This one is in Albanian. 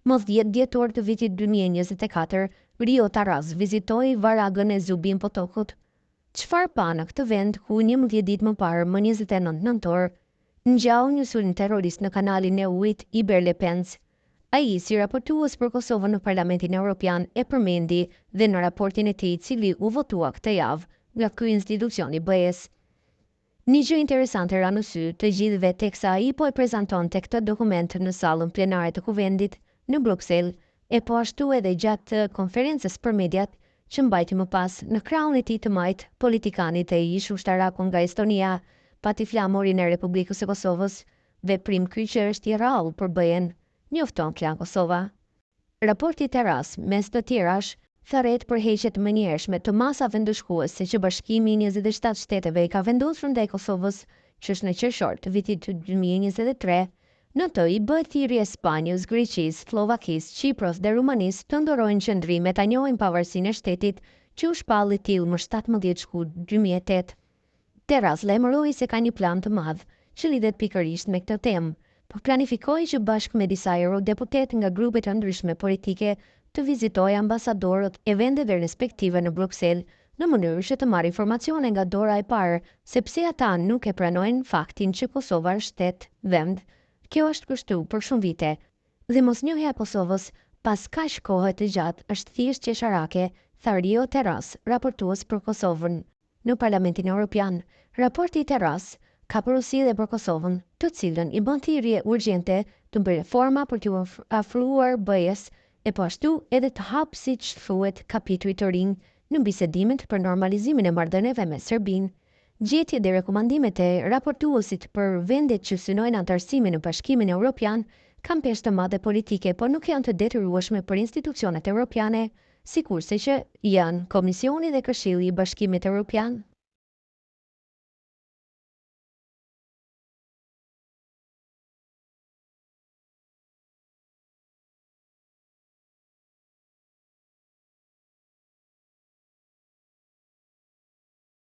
Më 10 dhjetor të vitit 2024, Rio Terras vizitoi Varagën e Zubin Potokut. Çfarë pa në këtë vend ku 11 ditë më parë, më 29 nëntor, ngjau një sulm terrorist në kanalin e ujit Ibër-Lepenc? Ai, si raportues për Kosovën në Parlamentin Europian, e përmendi dhe në raportin e tij i cili u votua këtë javë nga ky institucion i BE-së. Një gjë interesante ra në sy të gjithëve teksa ai po e prezantonte këtë dokument në sallën plenare të Kuvendit në Bruksel, e po ashtu edhe gjatë konferencës për mediat që mbajti më pas. Në krahun e tij të majtë, politikani dhe ish ushtaraku nga Estonia pati flamurin e Republikës së Kosovës, veprim ky që është i rrallë për BE-n, njofton Klan Kosova. Raporti Terras, mes të tjerash, thërret për heqje të menjëhershme të masave ndëshkuese që Bashkimi i 27 shteteve i ka vendosur ndaj Kosovës qysh në qershor të vitit 2023. Në të i bëhet thirrje Spanjës, Greqisë, Sllovakisë, Qipros dhe Rumanisë të ndërrojnë qëndrim e ta njohin pavarësinë e shtetit që u shpall i tillë më 17 shkurt 2008. Terras lajmëroi se ka një plan të madh që lidhet pikërisht me këtë temë. Po planifikoj që bashkë me disa eurodeputetë nga grupe të ndryshme politike të vizitoj ambasadorët e vendeve respektive në Bruksel, në mënyrë që të marrë informacione nga dora e parë, sepse ata nuk e pranojnë faktin që Kosova është shtet, vend. Kjo është kështu për shumë vite. Dhe mosnjohja e Kosovës pas kaq kohe të gjatë është thjesht qesharake, tha Rio Terras, raportues për Kosovën në Parlamentin Europian. Raporti i Terras ka porosi edhe për Kosovën, të cilën i bën thirrje urgjente të bëjë reforma për t'iu afruar BE-së e po ashtu edhe të hapë, siç thuhet, kapituj të rinj në bisedimet për normalizimin e marrëdhënieve me Serbinë. Gjetjet dhe rekomandimet e raportuesit për vendet që synojnë anëtarësimin në Bashkimin Evropian kanë peshë të madhe politike, por nuk janë të detyrueshme për institucionet europiane, sikurse që janë Komisioni dhe Këshilli i Bashkimit Evropian.